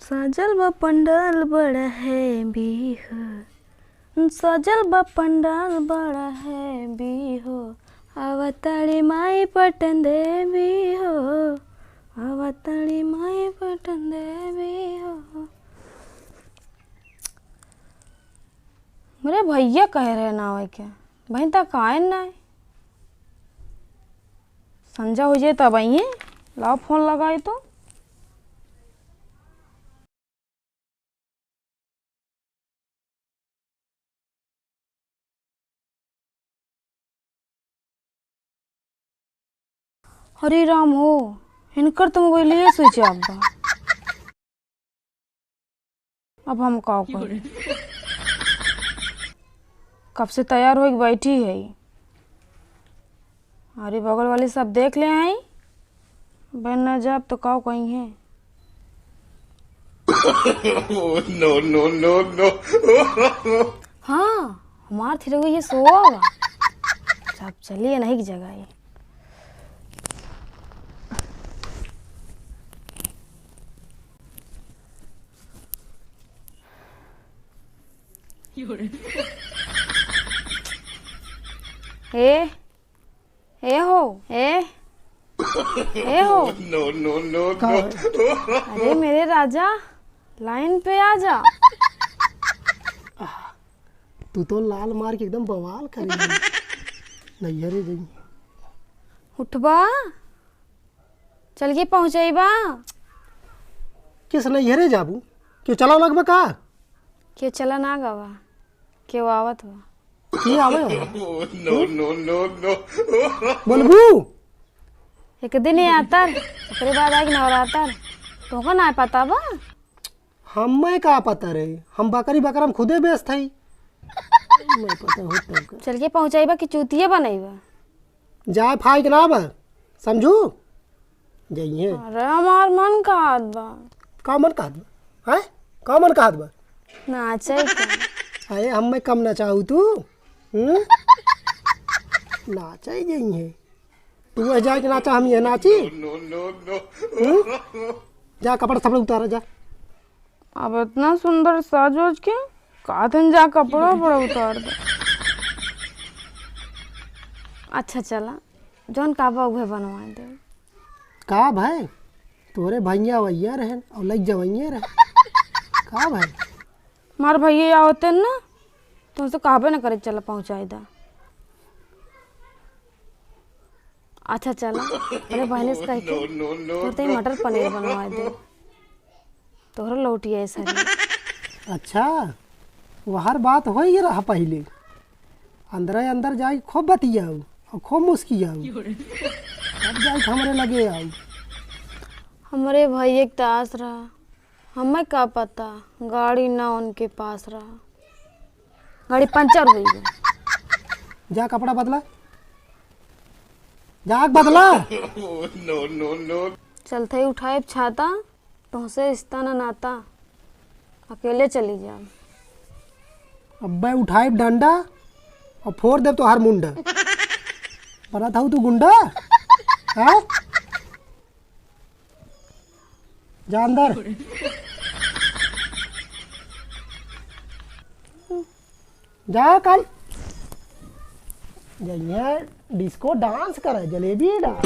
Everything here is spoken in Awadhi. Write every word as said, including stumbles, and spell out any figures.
सजल बा पंडाल बड़ा heavy हो, सजल बा पंडाल बड़ा heavy हो, अवतारी माई पटन देवी हो, अवतारी माई पटन देवी हो। मेरे भैया कह रहे ना आवे के, बहिन तक आए ना। संझा हो जाए तब आइए, लाओ फोन लगाए तो। अरे राम हो, इनकर तो मोबाइल ये switch off बा। अब हम का करी? कब से तैयार होइके बैठी है। अरे बगल वाली सब देख ले आई, बन न जाब तो का कही है। No, no, no, no। हाँ, हमार थिरंगा ये सोवा बा। सब चलिए नहीं की जगह है। ए, ए हो, ए, ए हो। No, no, no, का no। है? अरे मेरे राजा, लाइन पे आ जा। तू तो लाल मार के एकदम बवाल कर दे। नैहरे जाई। उठबा, चल के पहुँचैबा। किस नैहरे जाबू? क्यों चला लगबा का? क्यों चला ना गवा? क्यों आवत बा? की आवे हो? No, no, no, no। बोलबू? एक दिन ही आतर, ओकरे बाद आइके नवरातर। तोहका ना पता बा? हमें का पता रहे, हम बकरी बकरा हम खुदे बेचत हई। मैं पता हो तब का। चल के पहुँचाइबा कि चूतिया बनइबा? जाए फाइक ना बा, समझू? जइहे। अरे हमार मन कहत बा। का मन कहत बा? हैं? का मन कहत बा? नाचे के। अरे हमें कम नचाऊ तू? हम्म? नाचे जइहे। तू वह जाए के नाचा, हम ये नाची? No, no, no, no। हम्म? जा कपड़ा थपड़ा उतारा जा। अब इतना सुंदर साज ओज के कहत हन जा कपड़ा उपड़ा उतार दे। अच्छा चला, जौन कहबा उहे बनवा दे। का भाई, तोरे भैया वैया रहन और लग जवैया रहे। का भाई? हमार भैया आवते न, तुमसे कहबे न करे, चला पहुँचाई दा। अच्छा चला, अरे बहने से कह के तोर तई मटर पनीर बनवा दे, तोहरो लौटिया है सर। अच्छा, वहर बात होई रहा पहिले। अंदरे अंदर जाई खूब बतियाऊ और खूब मुस्कियाऊ। तब जाई हमरे लगे आऊ। हमरे भैया के तास रहा, हमें का पता, गाड़ी ना उनके पास रहा, गाड़ी पंचर हुई गई। जा कपड़ा बदला, जा बदला। No, no, no। चलते ही उठाए छाता, तुमसे रिश्ता ना नाता, अकेले चली जाओ। अब्बे उठाए डंडा और फोड़ दे तोहार मुंडा। बना था तू गुंडा, हाँ? जा अंदर। जा कल। जइहे डिस्को डांस करे, जलेबी डांस।